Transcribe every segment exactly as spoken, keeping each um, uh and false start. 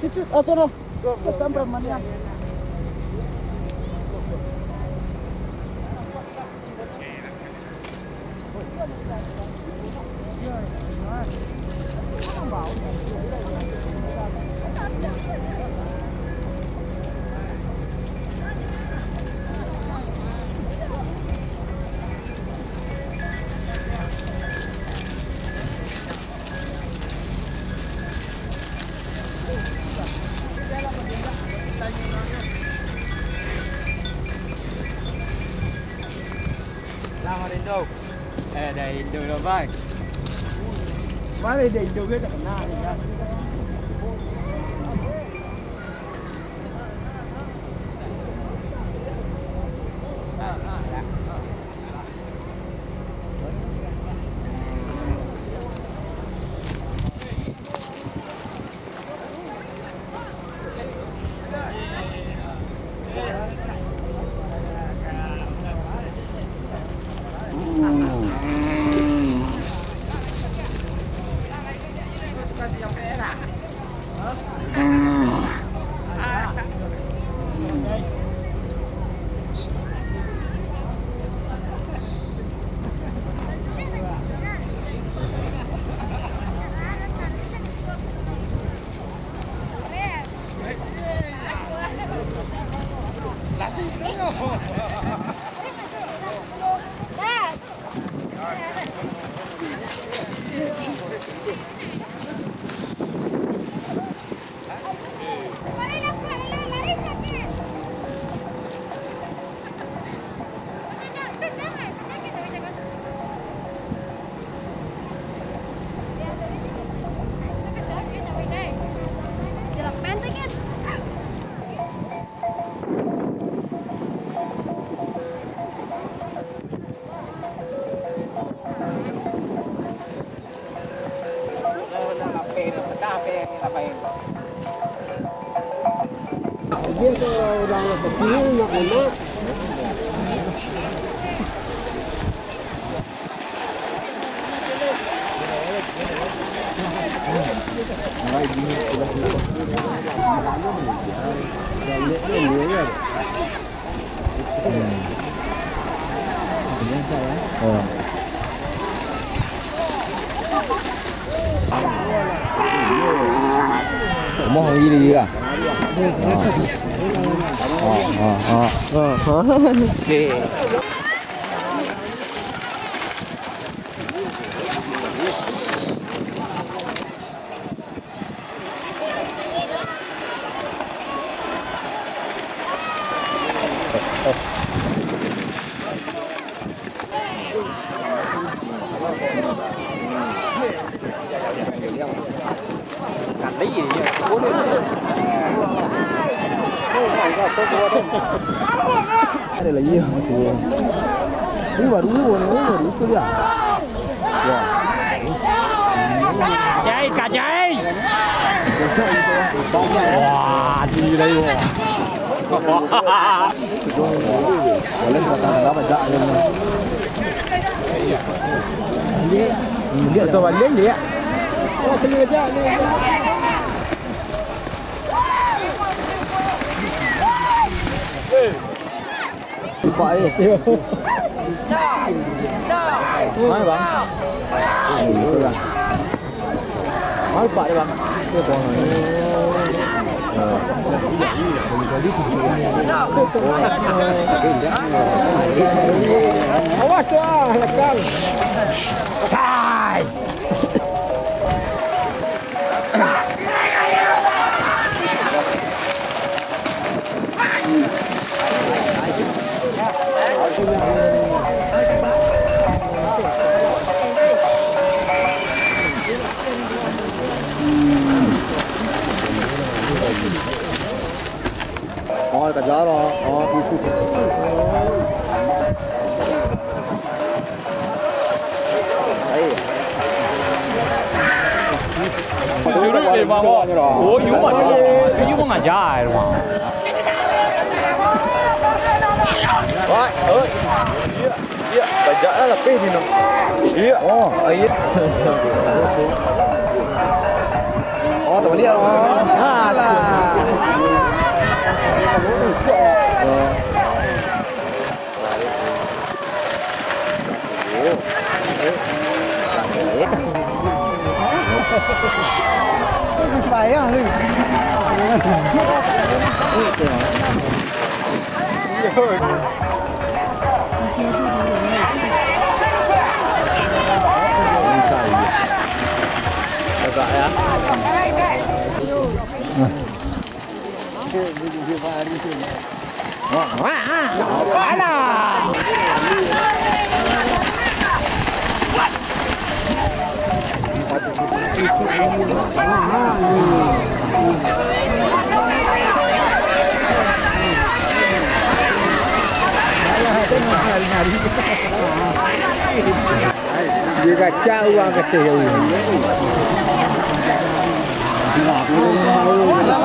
Situ, ah, sono. Sampai mana? Lah, Indo. Eh, dah Indo dah, Bang. Mana dia Indo ke tak kenal, ya? Moh gini lah. Ha, ha, ha. Ada lagi ya, tu. Ini baru ni, baru, baru itu dia. Wah. Jai, Kak Jai. Wah, tinggi lagi, wah. Boleh, batang dalam aja. Dia tu balik dia. Oh, sini aja, sini aja. Lupa eh. Mana, Bang? Mana lupa dia, Bang? Awas tu ah, lekang. Oh, ka jarang. Oh, itu. Jurus, eh, Bang, Bang. Oh, you mah, you mah ngajar, Bang. Wah, oh. Iya, bajak lah lapeh ni, no. Iya. Oh, iya. Oh, Payah tu. Tegak, ya. Alah. Dia kacau urang kacau jauh. Alah. Alah.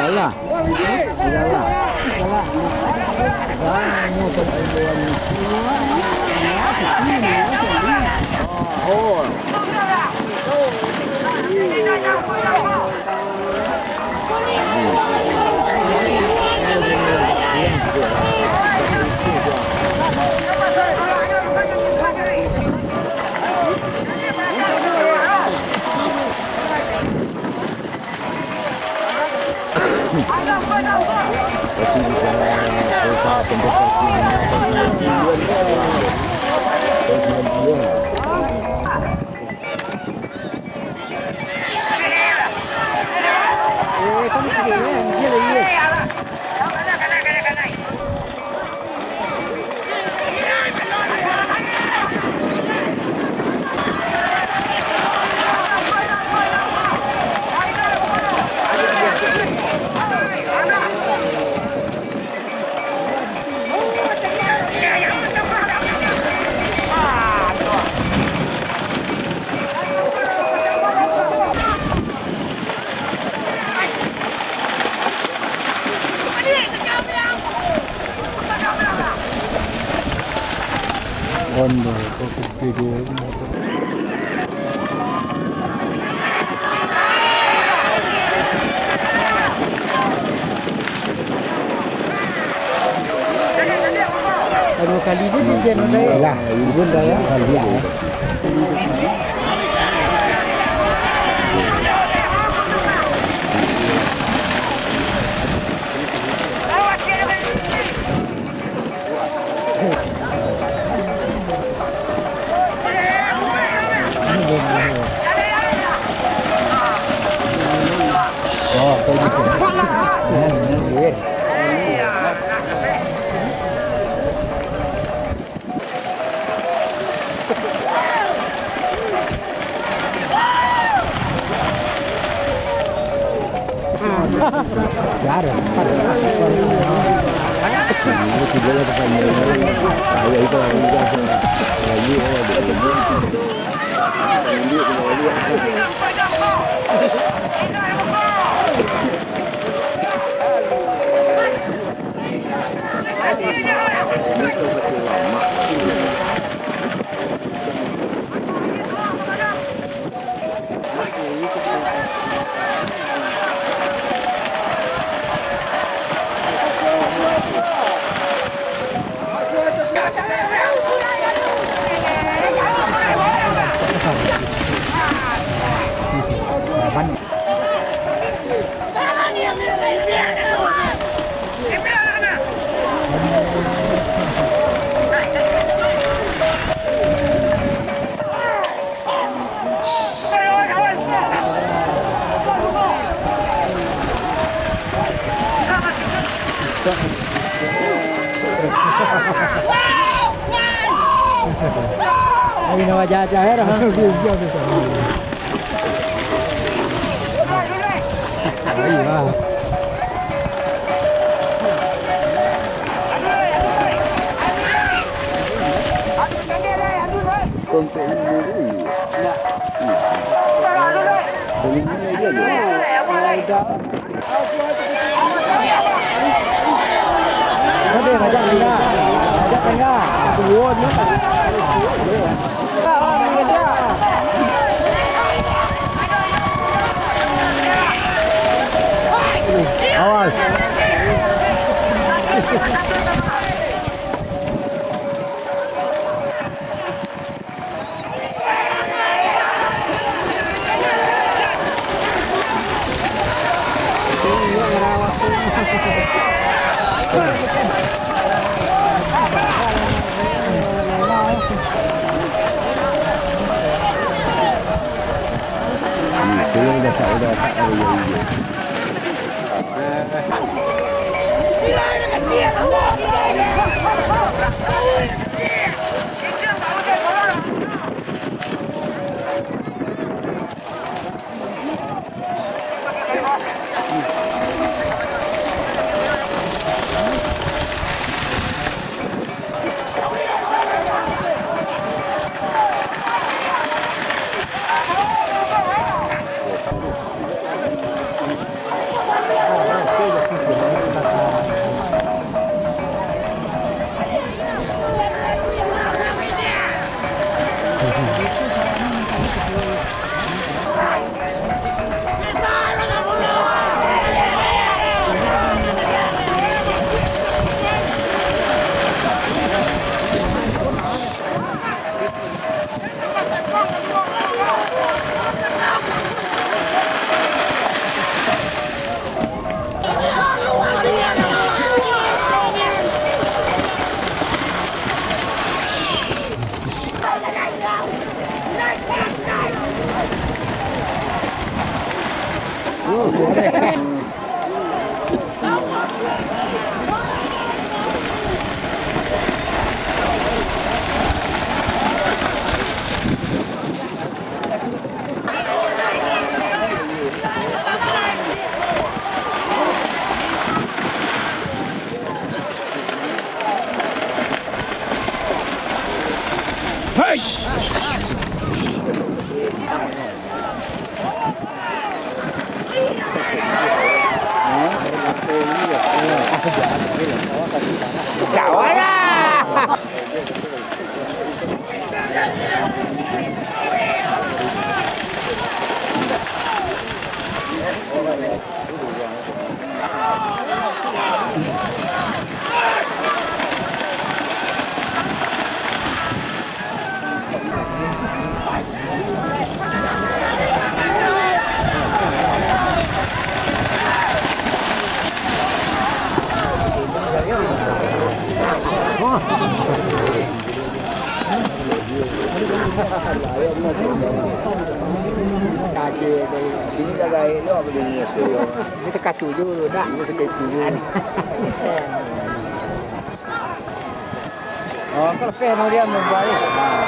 Alah. Kondo, kok gede. Dua kali je tu, Jen, udah, ya? Lah, ini pun dah, ya, kali, ya. Ini wajah aja ya, Rahman. Awas. Kita kacu dulu, dak? Kita kacu dulu. Oh, kelepeh kemudian membuat. Nah.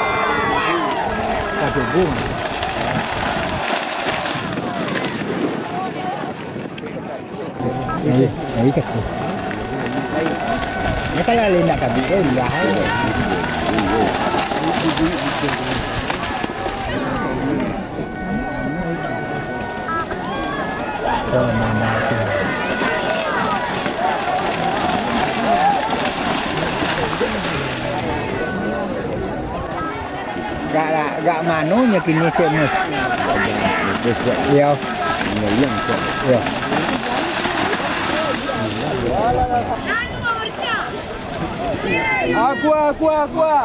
Kacu bung. Ai, ai kaki. Ya, kalau lain nak kabik, eh, indah, eh. Gak, gak, gak mano nyo kini, Cik Mus? Iyo. Iyo. Aqua, aqua, aqua.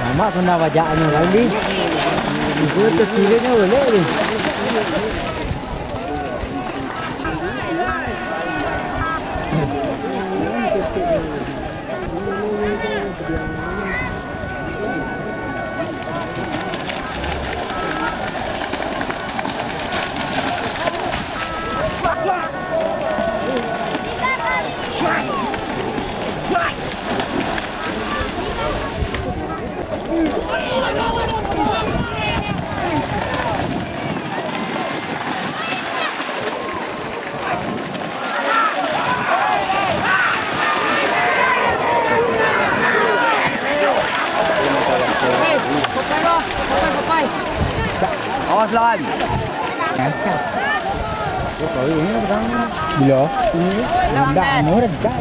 Lamak sandal bajaknyo tadi. Itu tersilirnyo boleh tu. Awas, lawan. Bilo? Rendah, anu rendah.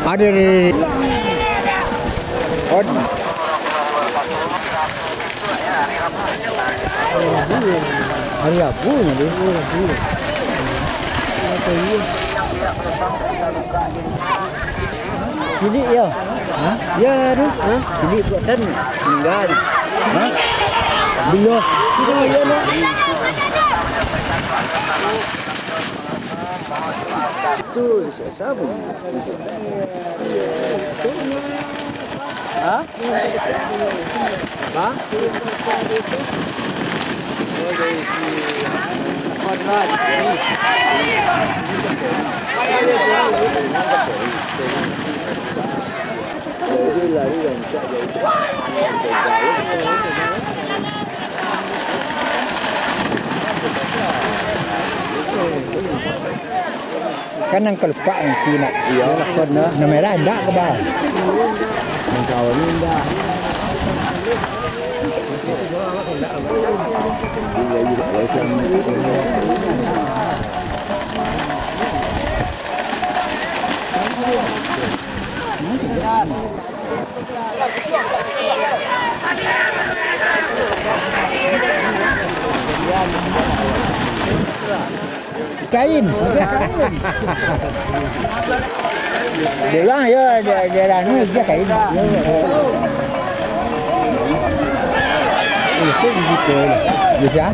Ada di Od. Hari Rabu nya deh. Cilik yo. Ha? Yo tu. Ha? Cilik buatan meninggal. Ha? Bilo. Bilo yo tu. Tu siapa? Ha? Ha? Kan nan kalupak nanti nak. Iyo. Nan merah indak ka ba. Nan kawan ni indak. Kain. Dia bilang, ya, dia, dia dah ni, dia kain. Itu begitu. Bisa?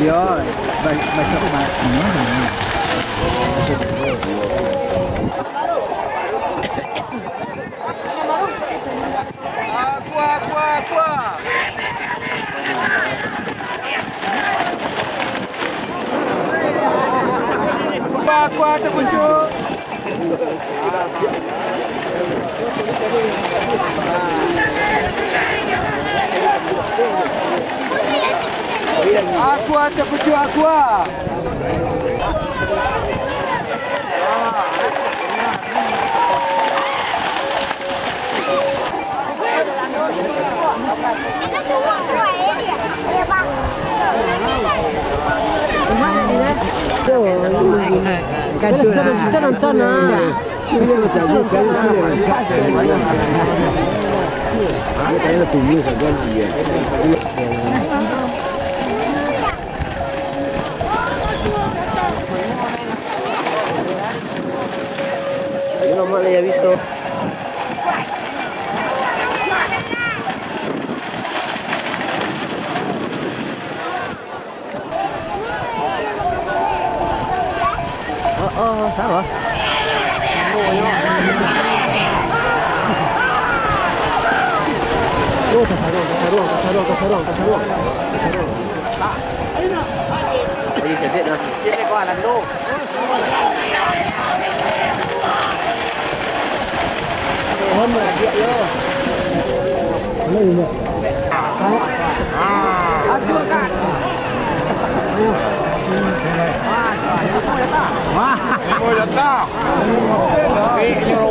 Iyo, ba-, baco, ba-, Aqua, aqua, aqua. Aqua, aqua, takucuk. Aqua, takucuk, aqua. Oh, oh, salah. Oh, tasaruang, tasaruang, tasaruang, tasaruang, tasaruang, tasaruang. Jadi sedek lah.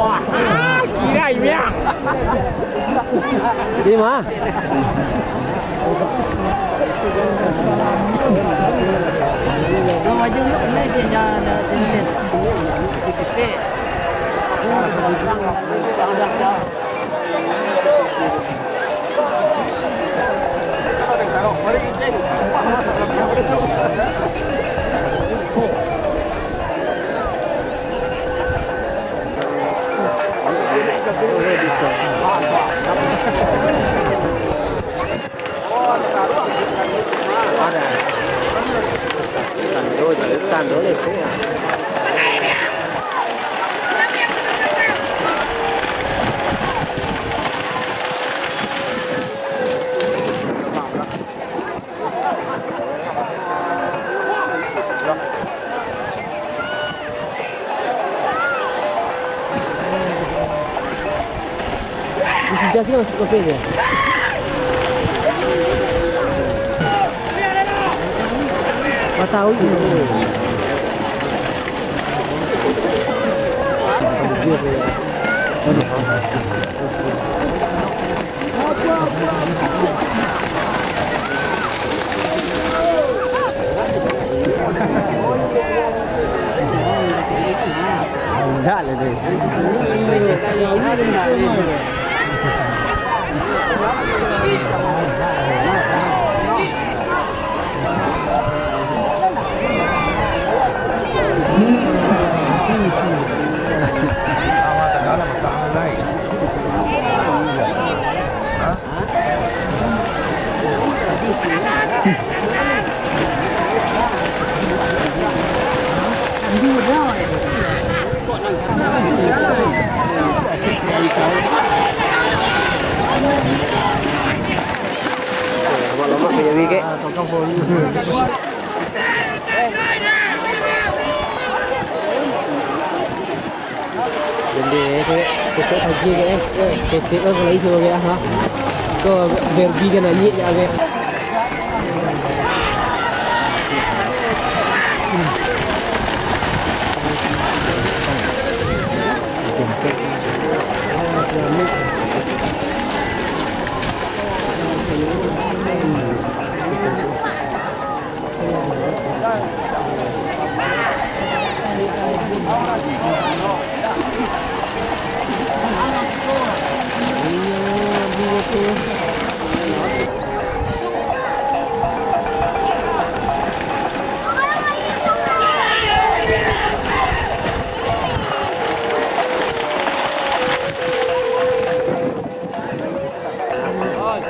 Wah. Di ma? Isi jas ni masuk kopi dia. Matawi. Indak lah deh. Lamak-lamak punya wig, kek. Bendeh, kek. Kecek pagi, kek, eh. Kecek kan kalau isu, kek, ha. Kau berbi kan nanyik, kek.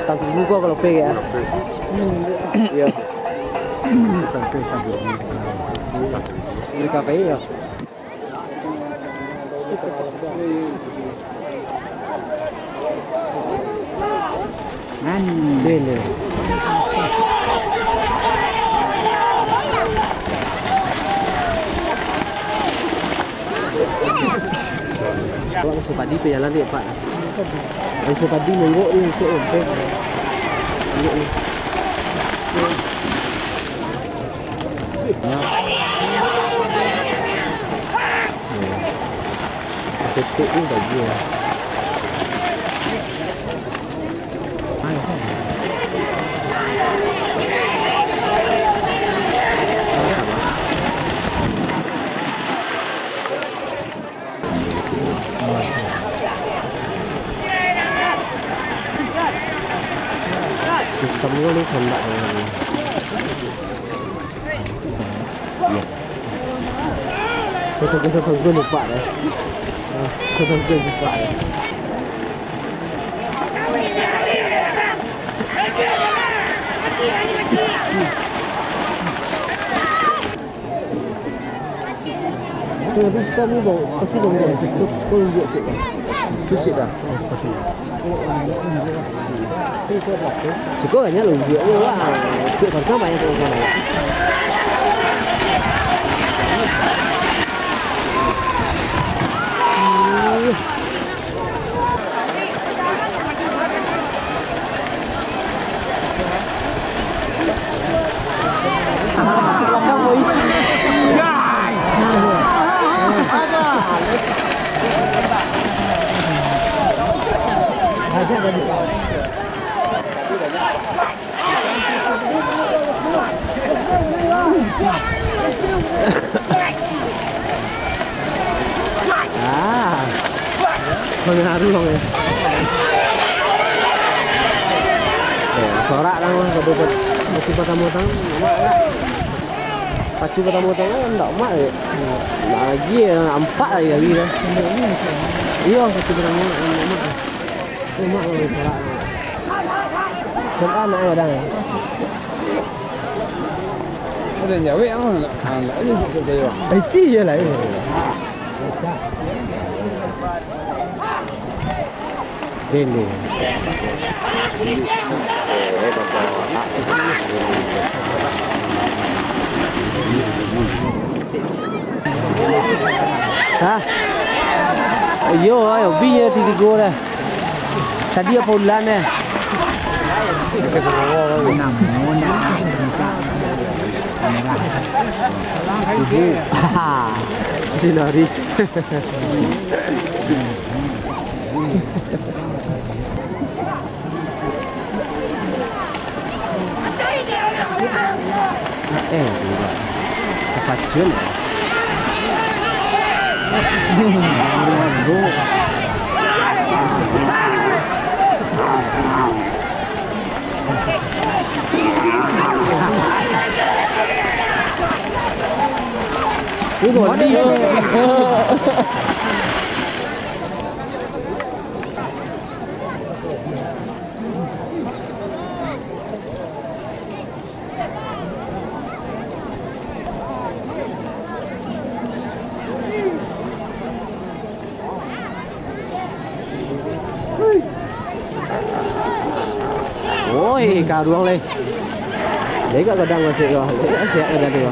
Tapi ini gua kalau pe ya. Iya. Sampai, sampai. Ini kafe ya. Nani? Bele. Kalau musuh padi pe jalan dek, Pak. Musuh padi monggok ni, ikut rompeng. Monggok ni. Ketek ni bagi lah. Sistem ni sandak ni. Foto-foto bagus lupa deh. Foto-foto lupa deh. Kalau bisa ni bau, pasti bau. Kau tunjuk cik dah. Tu cik dah. Suko banyak lo, buaknyo, wah. Suko banyak, banyak, banyak. Ah, mangaruah, eh. Eh, sorak lah, mah, pada, pada, pada patang-patang, mak lah. Pacu patang-patang kan ndak mak, eh. Lagi, eh, ampak lagi, lagi dah. Iyo, pacu patang-patang ndak mak. Tu mak lah, sorak. Sorak anak kadang. Ada yang jawek, ah, nak, ah, nak aja, nak jawek. Itu je lah, eh. Ini. Hah? Iyo, ayo, bi je tigo dah. Tadi apo ulan eh? Namo nak minta miras. Ibu. Haha. Dinaris. Eh, terpacun. Ini gol. Oi, karuang leh. Degak gadang masuk tu. Degak siap gadang tu.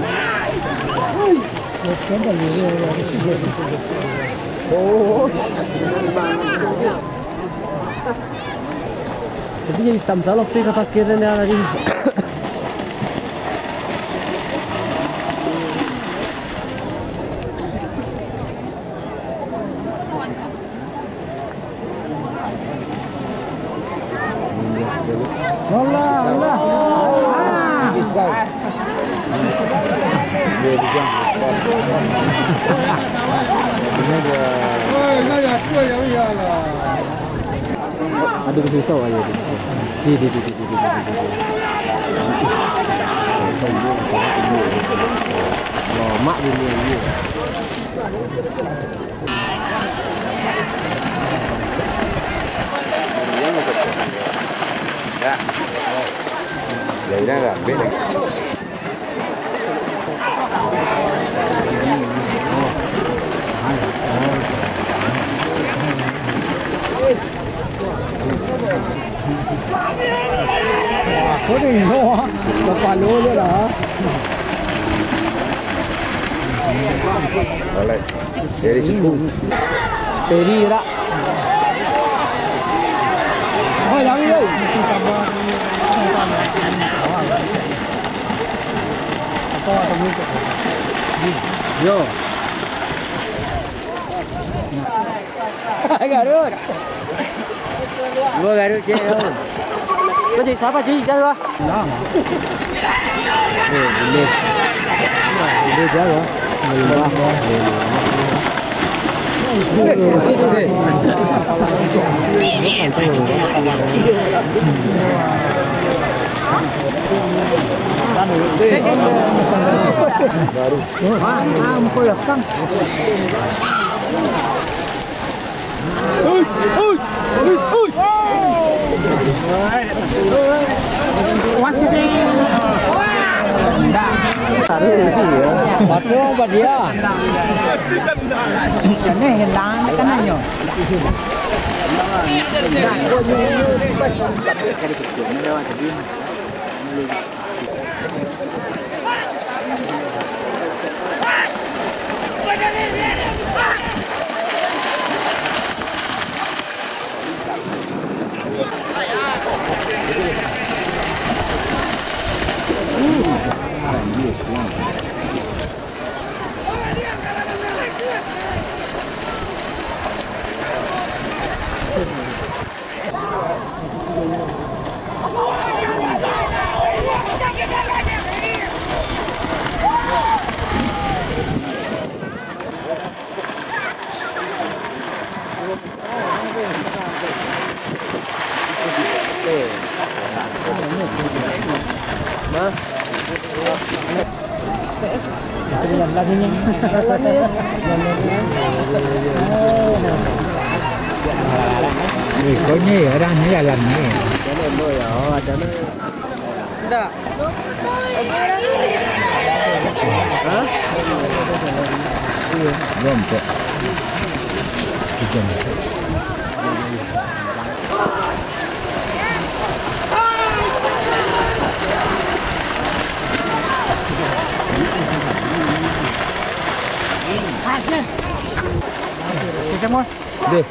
Oh. Tapi jadi hitam saloh pe ka pakiran dia tadi. Allah, Allah. Aduh, susah aja tu. Di, di, di. Lomak bunyi dia. Ya. Ya, ini agak beda. Kau ni, kau kepala je lah. Boleh. Dari siku. Peri rak. Oh, yang ni. Yo. Garut. Dua Garut je, yo. Kau jadi siapa, jadi siapa? Eh, boleh. Boleh jalan. Boleh. Baru. Ah, ah, ampun lah, Kang. Saru itu ya. Patung apa dia? Ini hilang tekanannya. Eh, kau ni orang ni dalam ni. Ndak. Hah? Belum, Cok. Hujan. Deh.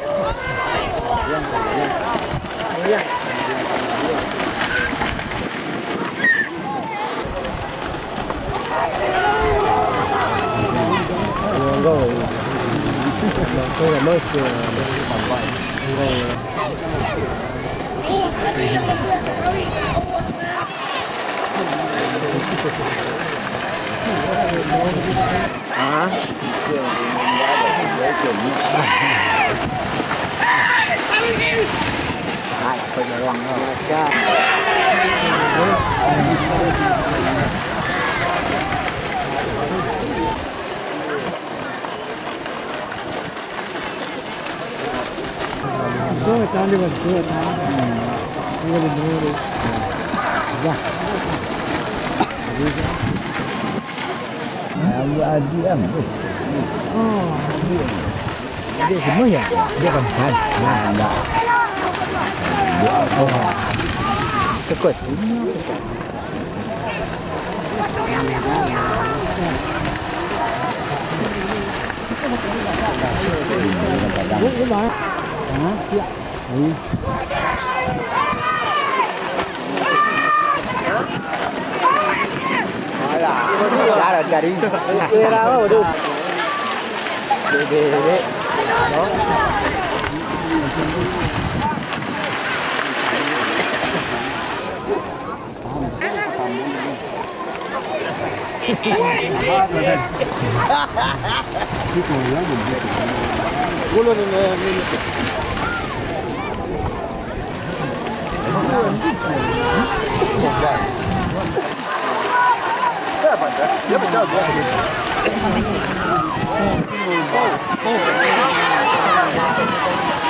Dia semua ya, dia kan kan. Nah, enggak. Tekut.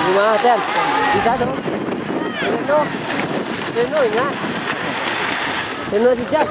Lima, Ten. Bisa tu. Reno. Reno ingat. Reno dijak.